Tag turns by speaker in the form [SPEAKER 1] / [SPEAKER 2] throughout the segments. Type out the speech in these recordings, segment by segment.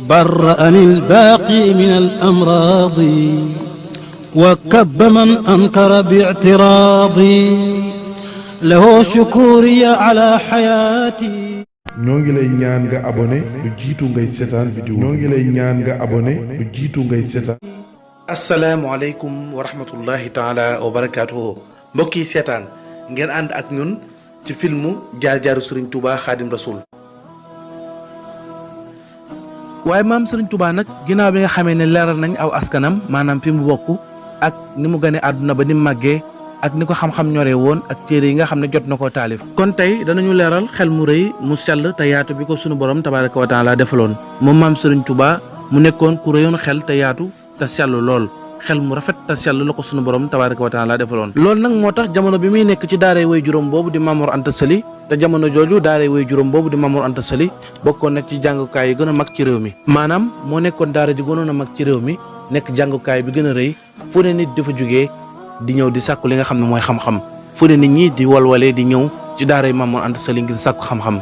[SPEAKER 1] برأني الباقي من الأمراض وكب من أنكر باعتراضي له شكوري على حياتي.
[SPEAKER 2] ñoo ngi lay ñaan nga abonné lu jiitu ngay seetaan vidéo ñoo ngi lay ñaan nga abonné lu jiitu ngay seetaan.
[SPEAKER 3] asalaamualeykum wa rahmatullahi taala wa barakaatuhu. mbokk yi seetaan ngeen ànd ak ñun ci filmu jaar-jaaru Serigne Touba Xaadim Rasul. waaye maam Serigne Touba nag ginnaaw bi nga xamee ne leeral nañ aw askanam maanaam fi mu bokk ak ni mu gane àdduna ba ni mu màggee ak ni ko xam-xam ñoree woon ak téere yi nga xam ne jot na koo taalif. kon tey danañu leeral xel mu rëy mu sell te yaatu bi ko sunu borom tabaaraka wa taala defaloon moom maam Serigne Touba mu nekkoon ku rëyoon xel te yaatu te sell lool xel mu rafet te sell la ko sunu borom tabaaraka wa taala defaloon. loolu nag moo tax jamono bi muy nekk ci daaray way juróom boobu di Mamour Anta Sali te jamono jooju daaray way juróom boobu di Mamour Anta Sali bokkoon nag ci jàngukaay yi gën a mag ci réew mi maanaam moo nekkoon daara ji gënoon a mag ci réew mi nekk jàngukaay bi gën a rëy fu ne nit dafa jógee di ñëw di sàkku li nga xam ne mooy xam-xam fu ne nit ñi di walwalee di ñëw ci daaray Mamour Anta Sali ngir sàkku xam-xam.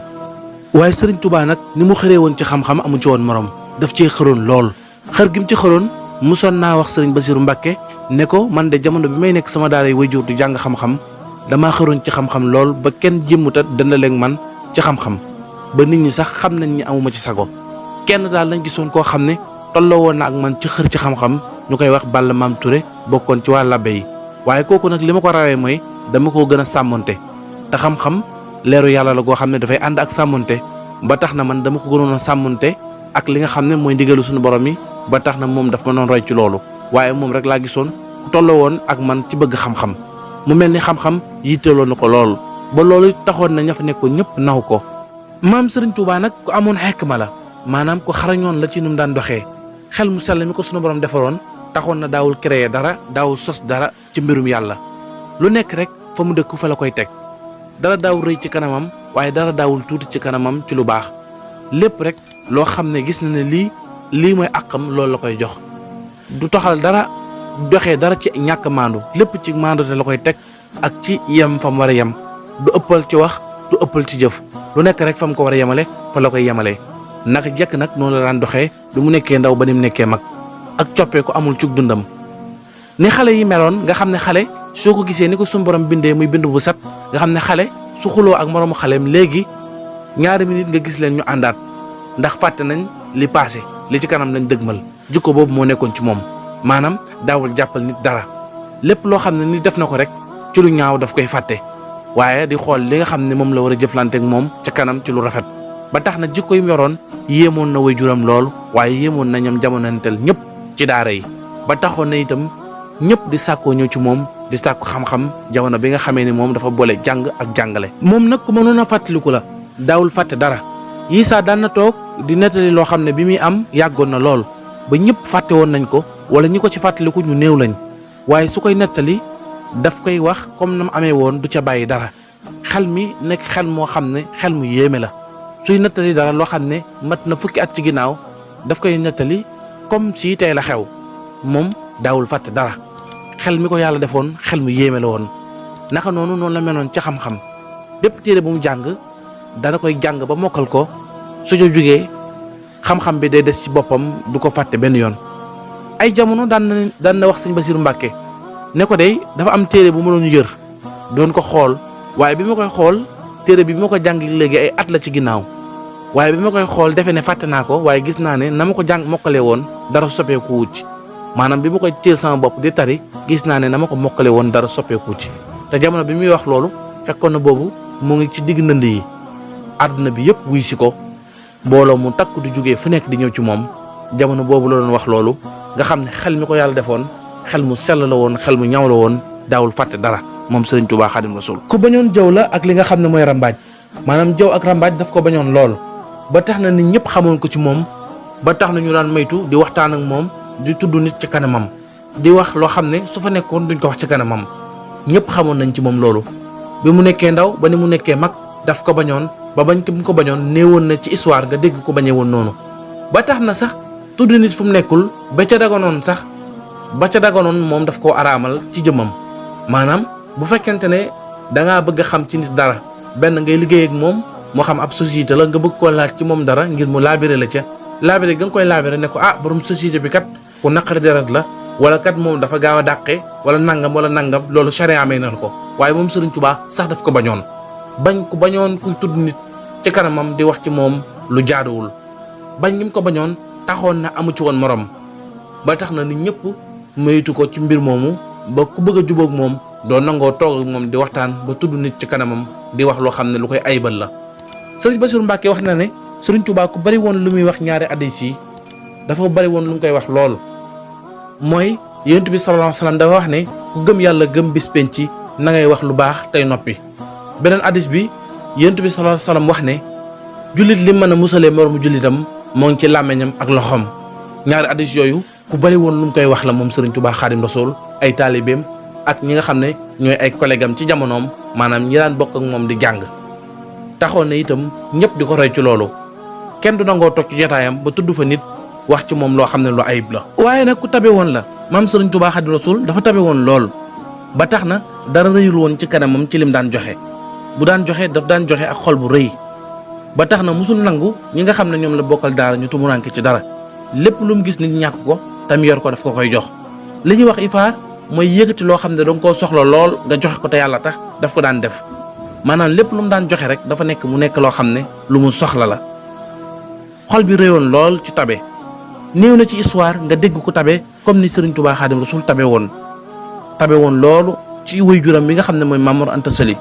[SPEAKER 3] waaye Serigne Touba nag ni mu xëree woon ci xam-xam amu ci woon morom daf cee xëroon lool xër gi mu ci xëroon musoon naa wax Serigne Bassirou Mbacké ne ko man de jamono bi may nekk sama daaray waajur di jàng xam-xam damaa xëroon ci xam-xam lool ba kenn jëmmuta dëndaleeg man ci xam-xam ba nit ñi sax xam nañ ni amuma ci sago kenn daal lañ gisoon koo xam ne tolloo woon na ak man ci xër ci xam-xam ñu koy wax Balla Maam Touré bokkoon ci waa labbe yi waaye kooku nag li ma ko rawee mooy dama koo gën a sàmmonte te xam-xam leeru yàlla la goo xam ne dafay ànd ak sàmmonte ba tax na man dama ko gënoon a sàmmonte ak li nga xam ne mooy ndigalu suñu borom yi ba tax na moom daf ma doon roy ci loolu waaye moom rek laa gisoon ku tolloo woon ak man ci bëgg xam-xam mu mel ni xam-xam yitteeloon na ko lool ba loolu taxoon na ña fa nekkoon ñëpp naw ko. maam Serigne Touba nag ku amoon xekma la maanaam ku xarañoon la ci nu mu daan doxee xel mu sell mi ko sunu borom defaroon taxoon na daawul créer dara daawul sos dara ci mbirum yàlla lu nekk rek fa mu dëkk fa la koy teg dara daawul rëy ci kanamam waaye dara daawul tuuti ci kanamam ci lu baax lépp rek loo xam ne gis na ne lii mooy àqam loolu la koy jox du toxal dara doxee dara ci ñàkk maandu lépp ci maandu te la koy teg ak ci yem fa mu war a yem du ëppal ci wax du ëppal ci jëf lu nekk rek fa mu ko war a yemale fa la koy yemale naka jekk nag noonu la daan doxee bi mu nekkee ndaw ba ni mu nekkee mag ak coppee ko amul cug dundam ni xale yi meloon nga xam ne xale soo ko gisee ni ko suñu borom bindee muy bind bu set nga xam ne xale su xuloo ak moroomu xaleem léegi ñaari minute nga gis leen ñu àndaat ndax fàtte nañ li passé li ci kanam lañ dëgmal jikko boobu moo nekkoon ci moom maanaam daawul jàppal nit dara lépp loo xam ne nit def na ko rek ci lu ñaaw daf koy fàtte waaye di xool li nga xam ne moom la war a jëflanteek moom ca kanam ci lu rafet ba tax na jikko yi mu yoroon yéemoon na waajuram lool waaye yéemoon na ñoom jamonanteel ñëpp ci daara yi ba taxoon na itam ñëpp di sàkkoo ñëw ci moom di sàkku xam-xam jamono bi nga xamee ni moom dafa boole jàng ak jàngale. moom nag ku mënoon a fàttaliku la daawul fàtte dara yii saa daan na toog di nettali loo xam ne bi muy am yàggoon na lool ba ñëpp fàtte woon nañ ko wala ñi ko ci fàttaliku ñu néew lañ waaye su koy nettali daf koy wax comme na mu amee woon du ca bàyyi dara xel mi nekk xel moo xam ne xel mu yéeme la suy nettali dara loo xam ne mat na fukki at ci ginnaaw daf koy nettali comme si tey la xew moom daawul fàtte dara xel mi ko yàlla defoon xel mu yéeme la woon naka noonu la meloon ca xam-xam bépp téere bu mu jàng dana koy jàng ba mokkal ko su ca jógee xam-xam bi day des ci boppam du ko fàtte benn yoon. ay jamono daan na wax sëñ Bassirou Mbacké ne ko day dafa am téere bu ma doon yër doon ko xool waaye bi ma koy xool téere bi ma ko jàng léegi ay at la ci ginnaaw waaye bi ma koy xool defe ne fàtte naa ko waaye gis naa ne na ma ko jàng mokkalee woon dara soppeeku wut ci maanaam bi ma koy téel sama bopp di tari gis naa ne na ma ko mokkale woon dara soppeeku wut ci te jamono bi muy wax loolu fekkoon na boobu mu ngi ci digg ndënd yi àdduna bi yëpp wuy si ko mbooloo mu takk di jógee fu nekk di ñëw ci moom jamono boobu la doon wax loolu nga xam ne xel mi ko yàlla defoon xel mu sell la woon xel mu ñaw la woon daawul fàtte dara moom Serigne Touba Xaadim Rasul. ku bañoon jaww la ak li nga xam ne mooy rambaaj maanaam jaww ak rambaaj daf ko bañoon lool ba tax na nit ñëpp xamoon ko ci moom ba tax na ñu daan maytu di waxtaan ak moom di tudd nit ci kanamam di wax loo xam ne su fa nekkoon duñ ko wax ci kanamam ñëpp xamoon nañ ci moom loolu bi mu nekkee ndaw ba ni mu nekkee mag daf ko bañoon ba bañ ko bañoon néewoon na ci histoire nga dégg ko bañee woon noonu ba tax na sax tudd nit fu mu nekkul ba ca daganoon moom daf koo araamal ci jëmmam maanaam bu fekkente ne dangaa bëgg a xam ci nit dara benn ngay liggéey ak moom moo xam ab société la nga bëgg koo laaj ci moom dara ngir mu laabire la ca laabire ga nga koy laabire ne ko borom société bi kat ku naqari deret la wala kat moom dafa gaaw a dàqe wala nangam loolu charia may na ko waaye moom Sëriñ Tuubaa sax daf ko bañoon kuy tudd nit ci kanamam di wax ci moom lu jaaduwul bañ gi mu ko bañoon taxoon na amu ci woon morom ba tax na nit ñëpp moytu ko ci mbir moomu ba ku bëgg a jubóog moom doo nangoo toog ak moom di waxtaan ba tudd nit ci kanamam di wax loo xam ne lu koy ayibal la. Sëriñ Bassirou Mbacké wax na ne Sëriñ Tuubaa ku bari woon lu muy wax ñaari hadiis yi dafa bari woon lu mu koy wax lool mooy Yonent bi sallallahu alayhi wasallam dafa wax ne ku gëm yàlla gëm bis penc na ngay wax lu baax tey noppi. beneen hadiis bi Yonent bi sallallahu alayhi wasallam wax ne jullit li mën a musalee moromu jullitam moo ngi ci làmmiñam ak loxoom. ñaari hadiis yooyu ku bari woon lu mu koy wax la moom Sëriñ Tuubaa Xaadim Rasuul ay taalibeem ak ñi nga xam ne ñooy ay collègue am ci jamonoom maanaam ñi daan bokk ak moom di jàng taxoon na itam ñëpp di ko roy ci loolu kenn du nangoo toog ci jotaayam ba tudd fa nit wax ci moom loo xam ne lu ayib la. waaye nag ku tabe woon la maam Sëriñ Tuubaa Xaadim Rasuul dafa tabe woon lool ba tax na dara rëyul woon ci kanamam ci lim daan joxe bu daan joxe daf daan joxe ak xol bu rëy ba tax na musul nangu ñi nga xam ne ñoom la bokkal daara ñu tumuranke ci dara lépp lu mu gis nit ñàkk ko tam yor ko daf ko koy jox li ñuy wax ifaar mooy yëkkati loo xam ne danga koo soxla lool nga joxe ko te yàlla tax daf ko daan def maanaam lépp lu mu daan joxe rek dafa nekk mu nekk loo xam ne lu mu soxla la. xol bi réyoon lool ci tabe néew na ci histoire nga dégg ko tabe comme ni Sëriñ Tuubaa Xaadim Rasuul tabe woon loolu ci waajuram bi nga xam ne mooy Maam Mor Anta Sali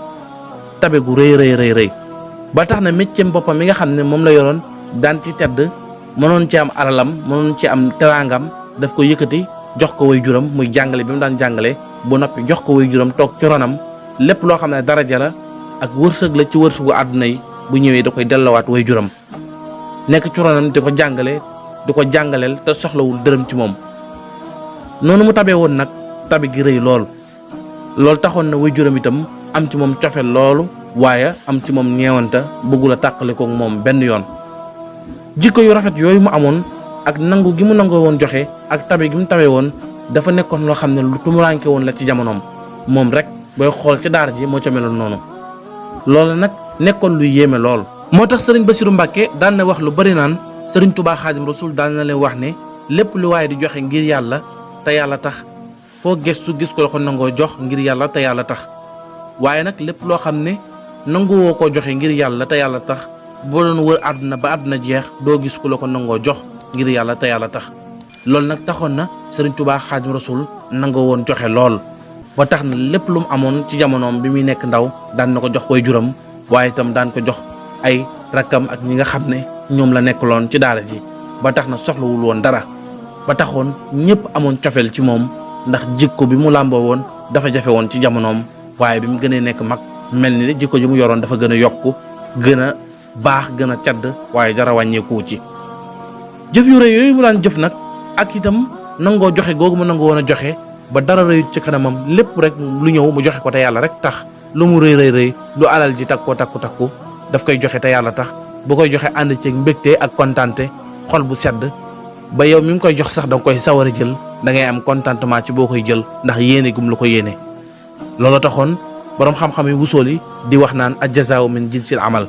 [SPEAKER 3] tabe gu rëy ba tax na métier boppam mi nga xam ne moom la yoroon daan ci tedd mënoon ci am alalam mënoon ci am teraangam daf ko yëkkati jox ko waajuram muy jàngale bi mu daan jàngale bu noppi jox ko waajuram toog ci ronam lépp loo xam ne daraja la ak wërsëg la ci wërsëgu àdduna yi bu ñëwee da koy dellowaat waajuram nekk ci ronam di ko jàngale di ko jàngaleel te soxlawul dërëm ci moom noonu mu tabee woon nag tabe gi rëy loolu taxoon na waajuram itam am ci moom cofeel loolu waaye am ci moom ñeewanta bëggul a tàqale ko moom benn yoon jikko yu rafet yooyu mu amoon ak nangu gi mu nangoo woon joxe ak tabe gi mu tawee woon dafa nekkoon loo xam ne lu tumuranke woon la ci jamonoom moom rek booy xool ci daara ji moo ca meloon noonu loolu nag nekkoon luy yéeme lool. moo tax Sëriñ Bassirou Mbacké daan na wax lu bari naan Sëriñ Tuubaa Xaadim Rasuul daan na leen wax ne lépp lu waaye di joxe ngir yàlla te yàlla tax foo gestu gis ko la ko nangoo jox ngir yàlla te yàlla tax waaye nag lépp loo xam ne nanguwoo koo joxe ngir yàlla te yàlla tax boo doon wër àdduna ba àdduna jeex doo gis ku la ko nangoo jox ngir yàlla te yàlla tax loolu nag taxoon na Sëriñ Tuubaa Xaadim Rasuul nangoo woon joxe lool ba tax na lépp lu mu amoon ci jamonoom bi muy nekk ndaw daan na ko jox waajuram waaye itam daan ko jox ay rakkam ak ñi nga xam ne ñoom la nekkaloon ci daara ji ba tax na soxlawul woon dara ba taxoon ñëpp amoon cofeel ci moom ndax jikko bi mu làmboo woon dafa jafe woon ci jamonoom waaye bi mu gënee nekk mag mel ni jikko ji mu yoroon dafa gën a yokku gën a baax gën a cadd waaye dara wàññeeku ci jëf yu rëy yooyu mu daan jëf nag ak itam nangoo joxe googu mu nangoo woon a joxe ba dara rëyut ci kanamam lépp rek lu ñëw mu joxe ko te yàlla rek tax lu mu rëy lu alal ji takku daf koy joxe te yàlla tax bu koy joxe ànd ceeg mbégte ak kontaante xol bu sedd ba yow mi mu koy jox sax danga koy sawar a jël da ngay am contentement ci boo koy jël ndax yéene gum la ko yéene loolu taxoon boroom xam-xam yi wusool yi di wax naan ajazaaw min jinsil amal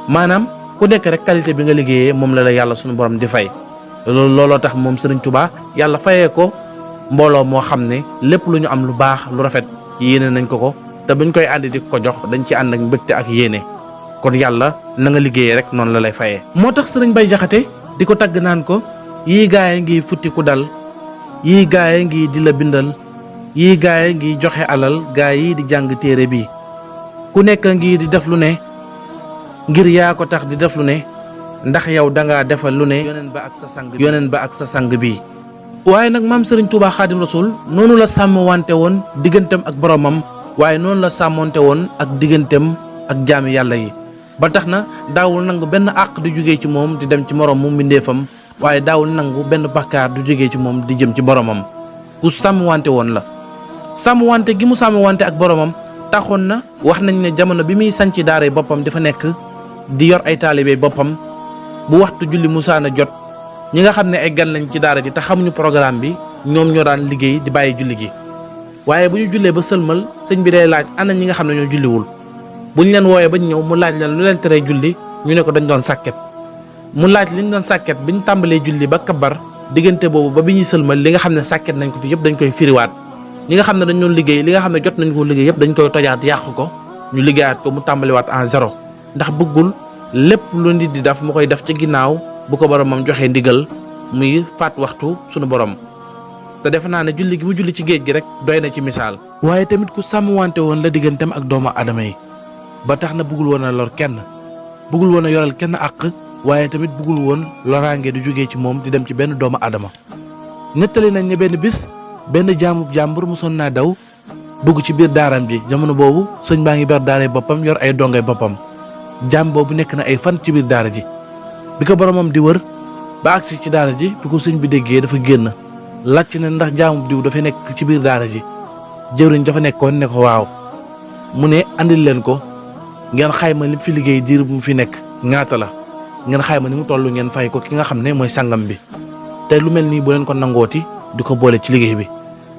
[SPEAKER 3] maanaam ku nekk rek qualité bi nga liggéeyee moom la yàlla suñu borom di fay looloo tax moom Sëriñ Tuubaa yàlla fayee ko mbooloo moo xam ne lépp lu ñu am lu baax lu rafet yéene nañ ko te buñ koy àndi di ko jox dañ ci ànd ak mbégte ak yéene kon yàlla na nga liggéeyee rek noonu la lay fayee. moo tax Sëriñ Bay Jaxate di ko tagg naan ko yii gaaye ngi futti ku dal yii gaaye ngi di la bindal yii gaaye ngi joxe alal gaay yi di jàng téere bi ku nekk ngi di def lu ne ngir yaa ko tax di def lu ne ndax yow dangaa defal lu ne yoneen ba ak sa sang bi waaye nag maam Sëriñ Tuubaa Xaadim Rasuul noonu la sàmm wante woon digganteem ak boromam waaye noonu la sàmmonte woon ak digganteem ak jaami yàlla yi ba tax na daawul nangu benn àq di jógee ci moom di dem ci morom mu mbindeefam waaye daawul nangu benn bakkaar du jógee ci moom di jëm ci boromam ku sàmm wante woon la sàmm wante gi mu sàmm wante ak boromam taxoon na wax nañ ne jamono bi muy sanc daara boppam dafa nekk di yor ay taalibe boppam bu waxtu julli musaana jot ñi nga xam ne ay gan lañ ci daara ji te xamuñu programme bi ñoom ñoo daan liggéey di bàyyi julli gi waaye bu ñu jullee ba sëlmal sëñ bi day laaj ana ñi nga xam ne ñoo julliwul bu ñu leen wooyee ba ñu ñëw mu laaj leen lu leen teree julli ñu ne ko dañ doon sàkket mu laaj li ñu doon sàkket bi ñu tàmbalee julli ba kabar diggante boobu ba bi ñuy sëlmal li nga xam ne sàkket nañ ko fi yëpp dañ koy firiwaat ñi nga xam ne dañ doon liggéey li nga xam ne jot nañ ko liggéey yëpp dañ koy tojaat yàq ko ñu liggéeyaat ko mu tàmbaliwaat en zéro ndax bëggul lépp lu nit di def mu koy def ci ginnaaw bu ko boromam joxee ndigal muy faat waxtu sunu borom te defe naa ne julli gi mu julli ci géej gi rek doy na ci misaal. waaye tamit ku sàmmwante woon la digganteem ak doomu aadama yi ba tax na bëggul woon a lor kenn bëggul woon a yoral kenn àq waaye tamit bëggul woon loraange di jógee ci moom di dem ci benn doomu aadama. nettali nañ ne benn bis benn jàmbur mosoon naa daw dugg ci biir daaram ji jamono boobu sëñ baa ngi ber daaray boppam yor ay dongay boppam jaam boobu nekk na ay fan ci biir daara ji bi ko boromam di wër ba agsi ci daara ji bi ko sëñ bi déggee dafa génn laajte ne ndax jaamu diw dafa nekk ci biir daara ji jëwriñ dafa nekkoon ne ko waaw mu ne andil leen ko ngeen xayma li fi liggéey diir bu mu fi nekk ñaata la ngeen xayma ni mu toll ngeen fay ko ki nga xam ne mooy sangam bi te lu mel nii bu leen ko nangooti di ko boole ci liggéey bi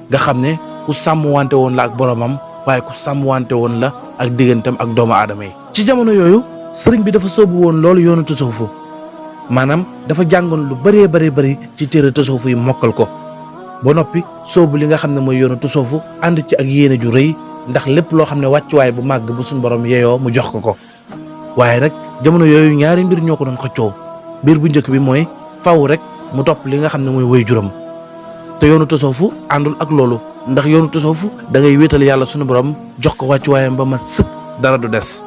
[SPEAKER 3] nga xam ne ku sàmm wante woon la ak boromam waaye ku sàmm wante woon la ak digganteem ak doomu aadama yi. ci jamono yooyu sëriñ bi dafa sóobu woon loolu yoonu tasawufu maanaam dafa jàngoon lu bëree bëri ci téere tasawufu yi mokkal ko ba noppi sóobu li nga xam ne mooy yoonu tasawufu ànd ci ak yéene ju rëy ndax lépp loo xam ne wàccuwaay bu màgg bu suñu borom yeeyoo mu jox ko waaye nag jamono yooyu ñaari mbir ñoo ko doon xëccoo mbir bu njëkk bi mooy faw rek mu topp li nga xam ne mooy waajuram te yoonu tasawufu àndul ak loolu ndax yoonu tasawufu da ngay wéetal yàlla suñu borom jox ko wàccuwaayam ba mat sëkk dara du des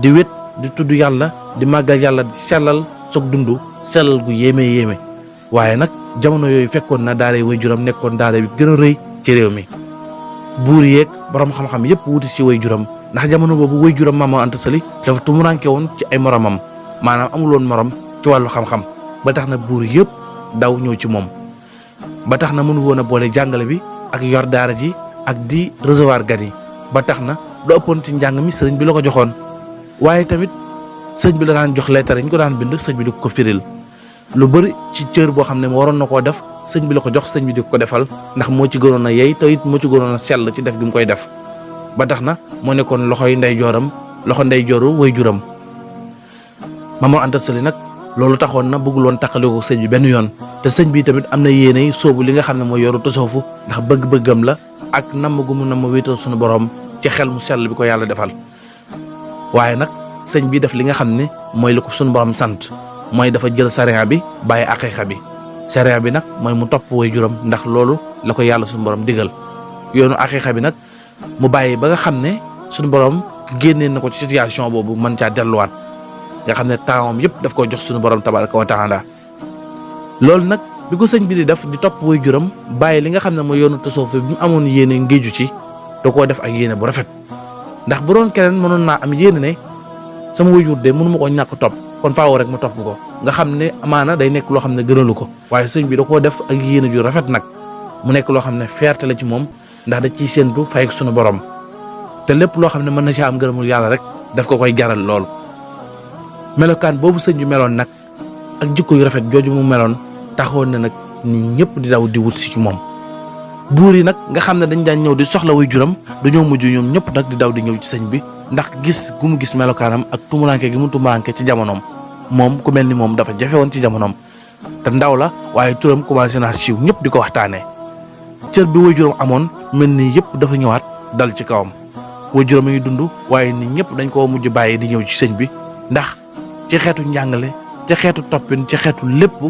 [SPEAKER 3] di wét di tudd yàlla di màggal yàlla di sellal soog dund sellal gu yéeme waaye nag jamono yooyu fekkoon na daara waajuram nekkoon daara bi gën a rëy ci réew mi buur yeeg borom xam-xam yëpp wuti si waajuram ndax jamono boobu waajuram Maam Mor Anta Sali dafa tumuranke woon ci ay moromam maanaam amuloon morom ci wàllu xam-xam ba tax na buur yëpp daw ñëw ci moom ba tax na mënu woon a boole jàngale bi ak yor daara ji ak di recevoir gan yi ba tax na lu ëppoon ci njàng mi sëriñ bi la ko joxoon waaye tamit sëñ bi la daan jox lettre yi ñu ko daan bind sëñ bi di ko firil lu bëri ci cër boo xam ne waroon na koo def sëñ bi la ko jox sëñ bi di ko defal ndax moo ci gënoon a yey te it moo ci gënoon a sell ci def gi mu koy def ba tax na moo nekkoon loxo ndeyjooru waajuram Maam Mor Anta Sali nag loolu taxoon na bëggul woon taqale ko sëñ bi benn yoon te sëñ bi tamit am na yéene soobu li nga xam ne mooy yoru tasawufu ndax bëgg-bëggam la ak namm gu mu namm wéetal suñu borom ci xel mu sell bi ko yàlla defal waaye nag sëñ bi def li nga xam ne mooy li ko suñu borom sant mooy dafa jël sariya bi bàyyi aqiqa bi sariya bi nag mooy mu topp waajuram ndax loolu la ko yàlla suñu borom digal yoonu aqiqa bi nag mu bàyyi ba nga xam ne suñu borom génnee na ko ci situation boobu mën caa delluwaat nga xam ne taawam yëpp daf ko jox suñu borom tabaraka wa taala loolu nag bi ko sëñ bi di def di topp waajuram bàyyi li nga xam ne mooy yoonu tasawuf bi mu amoon yéene ngéeju ci da koo def ak yéene bu rafet ndax bu doon keneen mënoon naa am yéene ne sama waajur de mënu ma ko ñàkk topp kon faaw rek ma topp ko nga xam ne amaana day nekk loo xam ne gënalu ko waaye sëñ bi da koo def ak yéene ju rafet nag mu nekk loo xam ne fierté la ci moom ndax da ciy séentu fay suñu borom te lépp loo xam ne mën na caa am gërëmul yàlla rek daf ko koy jaral loolu melokaan boobu sëñ bi meloon nag ak jikko yu rafet jooju mu meloon taxoon na nag nit ñëpp di daw di wut si ci moom buur yi nag nga xam ne dañ daan ñëw di soxla waajuram dañoo mujj ñoom ñëpp nag di daw di ñëw ci sëñ bi ndax gis gu mu gis melokaanam ak tumuranke gi mu tumuranke ci jamonoom moom ku mel ni moom dafa jafe woon ci jamonoom te ndaw la waaye turam commencé naa siiw ñëpp di ko waxtaanee cër bi waajuram amoon mel ni yëpp dafa ñëwaat dal ci kawam waajuram a ngi dund waaye nit ñëpp dañ koo mujj bàyyi di ñëw ci sëñ bi ndax ci xeetu njàngale ci xeetu toppin ci xeetu lépp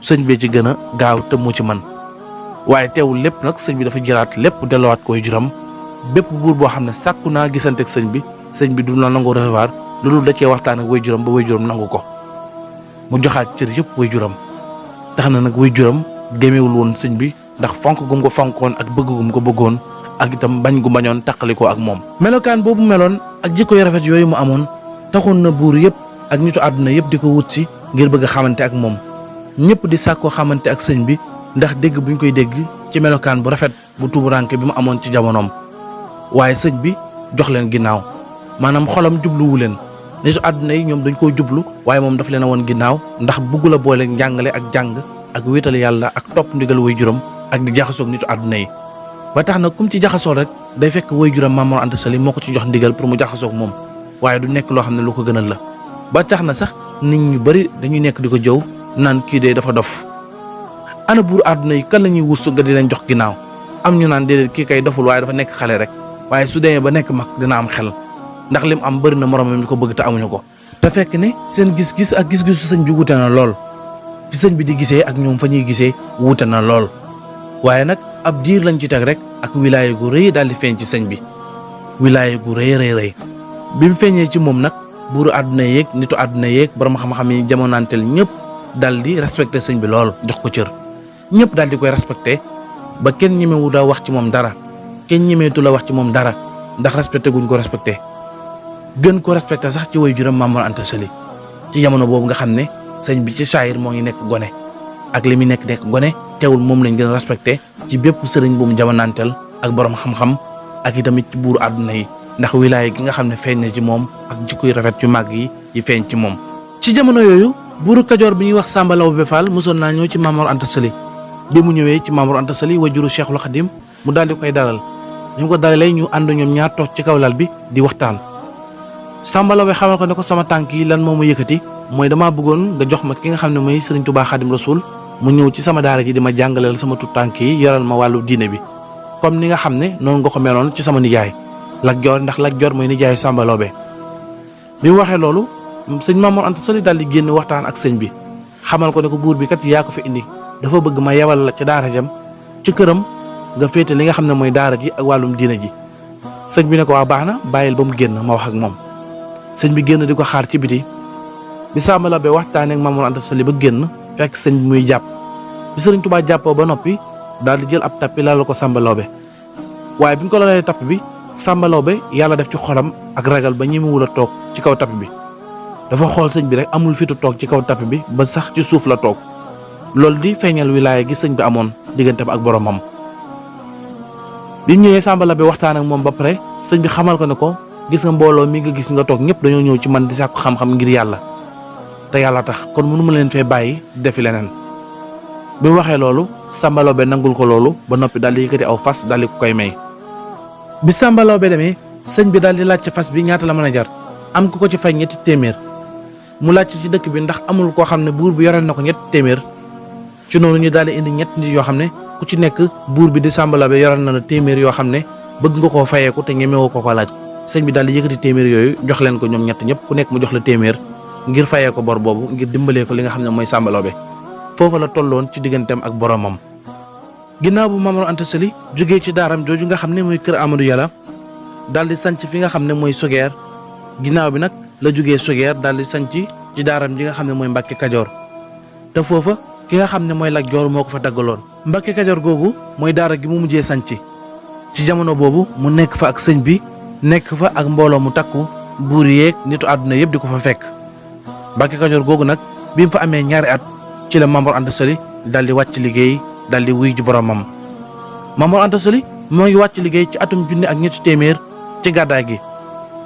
[SPEAKER 3] sëñ bi ci gën a gaaw te mu ci man waaye teewul lépp nag sëñ bi dafa jëlaat lépp delluwaat ko waajuram bépp buur boo xam ne sàkku naa gisante ak sëñ bi du la nangu recevoir loolu da cee waxtaan ak waajuram ba waajuram nangu ko mu joxaat cër yëpp waajuram tax na nag waajuram gémewul woon sëñ bi ndax fonk gum ko fonkoon ak bëgg gum ko bëggoon ak itam bañ gu bañoon taqalikoo ak moom melokaan boobu meloon ak jikko yu rafet yooyu mu amoon taxoon na buur yëpp ak nitu àdduna yëpp di ko wut si ngir bëgg a xamante ak moom ñëpp di sàkkoo xamante ak sëñ bi ndax dégg buñ koy dégg ci melokaan bu rafet bu tuumuranke bi mu amoon ci jamonoom waaye sëñ bi jox leen ginnaaw maanaam xolam jubluwu leen nitu àdduna yi ñoom dañ koo jublu waaye moom daf leen a woon ginnaaw ndax bugg la boole njàngale ak jàng ak wéetal yàlla ak topp ndigal waajuram ak di jaxasoog nitu àdduna yi ba tax na kum ci jaxasoo rek day fekk waajuram Maam Mor Anta Sali moo ko ci jox ndigal pour mu jaxasoog moom waaye du nekk loo xam ne lu ko gënal la ba tax na sax nit ñu bari dañuy nekk di ko jëw naan kii de dafa dof. ana buur àdduna yi kan la ñuy wursu nga di leen jox ginnaaw am ñu naan déedéet kii kay doful waaye dafa nekk xale rek waaye su demee ba nekk mag dina am xel ndax lim am bëri na moromam ñu ko bëgg te amuñu ko. te fekk ne seen gis-gis ak gis-gisu sëñ bi wuute na lool fi sëñ bi di gisee ak ñoom fa ñuy gisee wuute na lool waaye nag ab diir lañ ci teg rek ak wilaya gu rëy daal di feeñ ci sëñ bi wilaya gu rëy bi mu feeñee ci moom nag buuru àdduna yeeg nitu àdduna yeeg borom xam-xam yi jamonaanteel ñëpp daal di respecté sëñ bi lool jox ko cër ñëpp daal di koy respecté ba kenn ñemewu daa wax ci moom dara kenn ñemeetu la wax ci moom dara ndax respecté guñ ko respecté gën ko respecté sax ci way juram Maam Mor Anta Sali ci jamono boobu nga xam ne sëñ bi ci saayir moo ngi nekk gone ak li muy nekk gone teewul moom lañ gën a respecté ci bépp sëriñ bu mu jamonaanteel ak borom xam-xam ak itamit ci buuru àdduna yi ndax wilaaya gi nga xam ne feeñ na ci moom ak jikko yu rafet yu màgg yi feeñ ci moom. ci jamono yooyu buuru Kajoor bi ñuy wax Samba Lawbe Fall mosoon naa ñëw ci Maam Mor Anta Sali bi mu ñëwee ci Maam Mor Anta Sali wajuru Cheikhul Khadim mu daal di koy dalal ñu ko dalalee ñu ànd ñoom ñaar toog ci kaw lal bi di waxtaan. Samba Lawbe xamal ko ne ko sama tànk yi lan moo ma yëkkati mooy damaa bëggoon nga jox ma ki nga xam ne mooy Serigne Touba Khadim Rasoul mu ñëw ci sama daara ji di ma jàngaleel sama tut tànk yi yoral ma wàllu diine bi comme ni nga xam ne noonu nga ko meloon ci sama nijaay Lat Joor ndax Lat Joor mooy nijaay Samba Lawbe. bi mu waxee loolu sëñ Maam Mor Anta Sali daal di génn waxtaan ak sëñ bi xamal ko ne ko buur bi kat yaa ko fi indi dafa bëgg ma yebal la ca daara jam ci këram nga féete li nga xam ne mooy daara ji ak wàllum diine ji. sëñ bi ne ko waa baax na bàyyil ba mu génn ma wax ak moom sëñ bi génn di ko xaar ci biti bi Samba Lawbe waxtaanee ak Maam Mor Anta Sali ba génn fekk sëñ bi muy jàpp bi Sëriñ Tuubaa jàppoo ba noppi daal di jël ab tappi laal ko Samba Lawbe waaye bi ñu ko laalee tappi bi Samba Lawbe yàlla def ci xolam ak ragal ba ñemewul a toog ci kaw tappi bi dafa xool sëñ bi rek amul fitu toog ci kaw tappi bi ba sax ci suuf la toog loolu di feeñal wilaaya gi sëñ bi amoon digganteem ak boromam. bi mu ñëwee Samba Lawbe waxtaan ak moom ba pare sëñ bi xamal ko ne ko gis nga mbooloo mi nga gis nga toog ñëpp dañoo ñëw ci man di sàkku xam-xam ngir yàlla te yàlla tax kon mënu ma leen fee bàyyi defi leneen. bi mu waxee loolu Samba Lawbe nangul ko loolu ba noppi daal di yëkkati aw fas daal di ko koy may. bi Samba Lawbe demee sëñ bi daal di laaj ci fas bi ñaata la mën a jar am ku ko ci fay ñetti téeméer mu laaj ci dëkk bi ndax amul koo xam ne buur bi yoreel na ko ñetti téeméer ci noonu ñu daal di indi ñetti nit yoo xam ne ku ci nekk buur bi di Samba Lawbe yoreel na la téeméer yoo xam ne bëgg nga koo fayeeku te ñemewoo ko laaj. sëñ bi daal di yëkkati téeméer yooyu jox leen ko ñoom ñett ñëpp ku nekk mu jox la téeméer ngir fayee ko bor boobu ngir dimbalee ko li nga xam ne mooy Samba Lawbe foofu la tolloon ci digganteem ak boromam. ginnaaw bu Maam Mor Anta Sali jógee ci daaram jooju nga xam ne mooy kër Amadou Yàlla daal di sanc fi nga xam ne mooy Sogeer ginnaaw bi nag la jógee Sogeer daal di sanc ci daaram ji nga xam ne mooy Mbàkke Kajoor te foofa ki nga xam ne mooy Lat Joor moo ko fa daggaloon. Mbàkke Kajoor googu mooy daara gi mu mujjee sanc ci jamono boobu mu nekk fa ak sëñ bi nekk fa ak mbooloo mu takku buur yeeg nitu àdduna yëpp di ko fa fekk. Mbàkke Kajoor googu nag bi mu fa amee ñaari at ci la Maam Mor Anta Sali daal di wàcc liggéey daal di wuy ji boromam. Maam Mor Anta Sali moo ngi wàcc liggéey ci atum junni ak ñetti téeméer ci gàddaay gi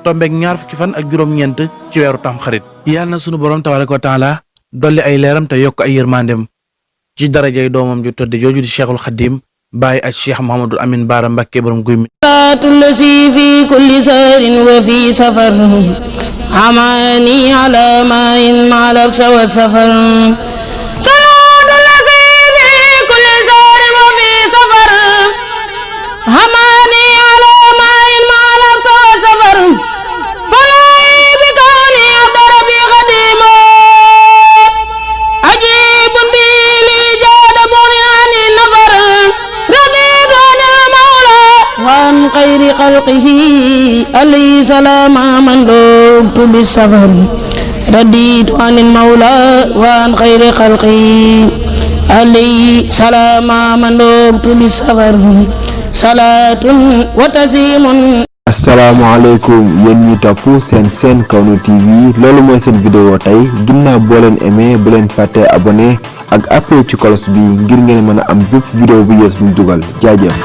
[SPEAKER 3] tombeeg ñaar fukki fan ak juróom-ñeent ci weeru Tamxarit. yàlla na sunu borom tabaaraka wa taala dolli ay leeram te yokk ay yërmandem ci darajay doomam ju tëdd jooju di Cheikhul Khadim bàyyi ak Cheikh Mouhamadul Amin Baara Mbàkke borom guy mi.
[SPEAKER 4] الذي في كل سار وفي سفر حماني على ماء مع لبس وسفر صلاة الذي في كل سار وفي سفر حماني على ماء مع لبس وسفر فلاي بكوني عبد ربي خديم عجيب بي لي جاد بنياني نفر رضيت عن المولى وعن خير خلقه عليه سلام من لومت بالسفر رديت عن المولى وعن خير خلقه عليه سلام من لومت بالسفر صلاة وتسليم.
[SPEAKER 5] asalaamaaleykum yéen ñi topp seen Kawnu TV loolu mooy seen vidéo tey ginnaaw boo leen aimé bu leen fàtte abonné ak appel ci cloche bi ngir ngeen mën a am bépp vidéo bu yees bu ñu dugal jaajëf.